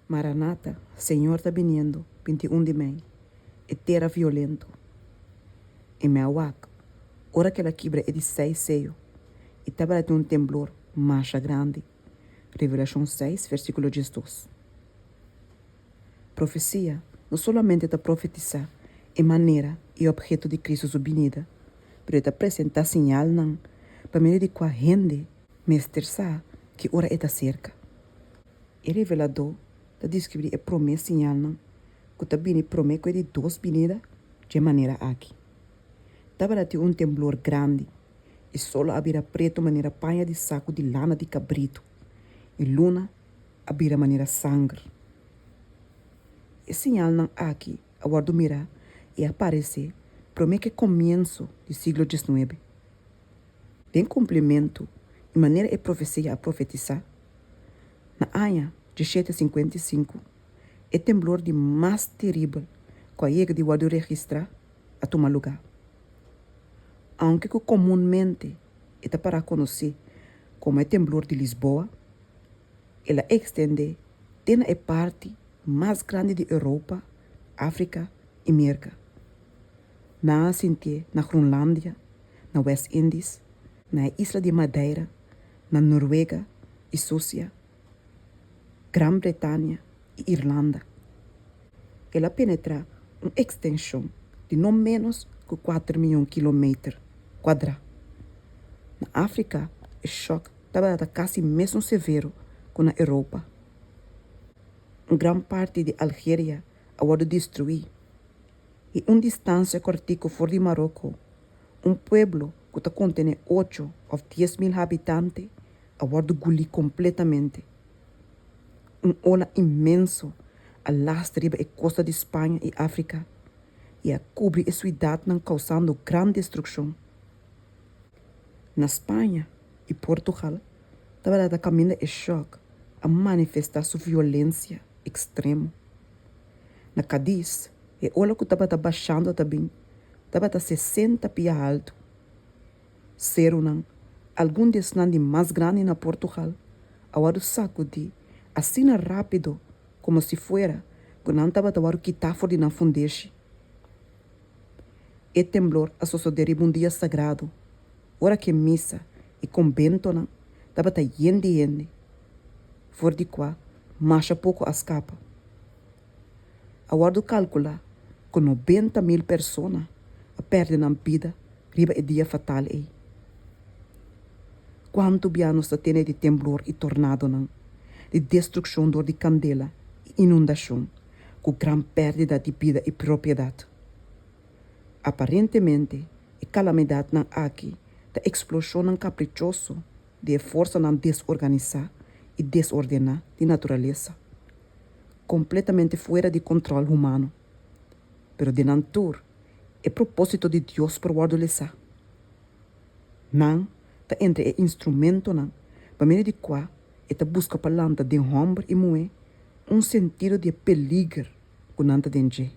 Maranata, Señor ta biniendo, 21 di mei, E tera violento. I mi a wak, ora ku el a kibra e di seis seyo, i tabatin un temblor masha grandi. Revelashon seis, versíkulo 12. Profesia no solamente ta profetisá e manera i opheto di Kristu su binida, pero e ta presentá siñalnan pa medio di kua hende mester sa ki ora e ta serka. E Reveladó ta deskribí e promé siñalnan ku ta bini promé ku e di dos binida dje manera aki, Tabata tin un temblor grandi, i solo a bira pretu manera paña di saku di lana di kabritu, i luna a bira manera sanger. E siñalnan aki a wòrdu mirá i a paresé promé ku e komienso di siglo diesnuebe. Den kumplimentu i manera e profesia a profetisá, na aña dieshete 55 e temblor di mas teribel ku a yega di wòrdu registrá a tuma lugá. Ounke ku komunmente e ta pará konosí komo e temblor di Lisboa, El a ekstendé te na e parti mas grandi di Europa, Afrika i Merka. Nan a sintié na Groenlandia, na West Indies, na e isla di Madeira, na Noruega i Susia, Gran Bretania i Irlanda. El a penetrá un ekstenshon di no ménos ku kuater mion kilometer kuadrá. Na Afrika e shòk tabata kasi mesun severo ku na Europa. Un gran parti di Algeria a wòrdu destruí i un distansia kòrtiku for di Maroko, un pueblo ku ta kontené ocho òf 10,000 habitante a wòrdu gulí kompletamente. Un ola inmenso a lastra riba e kosta di Spaña i Afrika i a kubri e suidatnan kousando gran destrukshon. Na Spaña i Portugal tabata ta kaminda e shòk a manifestá su violensia ekstremo. Na Cadiz, e ola ku tabata bashando ta bin tabata 60 pia haltu. Serunan, algun di esnan di mas grandi na Portugal, a wòrdu sakudí asina rápido komo si fuera ku nan tabata wòrdu kitá for di nan fundeshi. E temblor a sosodé riba un dia sagrado, ora ku e misa i kombentonan tabata yen di hende, for di kua masha poko a skapa. A wòrdu kalkulá ku 90,000 persona a pèrdè nan bida riba e dia fatal ei. Kuantu bia nos ta tene di temblor i tornadonan, di destrukshon dor di kandela i inundashon, ku gran pèrdida di bida i propiedat? Aparentemente e kalamidatnan aki ta eksploshonnan kaprichoso di e forsanan desorganisá i desordená di naturalesa, kompletamente fuera di kontròl humano. Pero den nan tur, e propósito di Dios por wòrdu lesá. Nan ta entre e instrumentonan pa medio di kua e ta buska pa lanta den hòmber i muhé un sentido di e peliger ku nan ta den dje.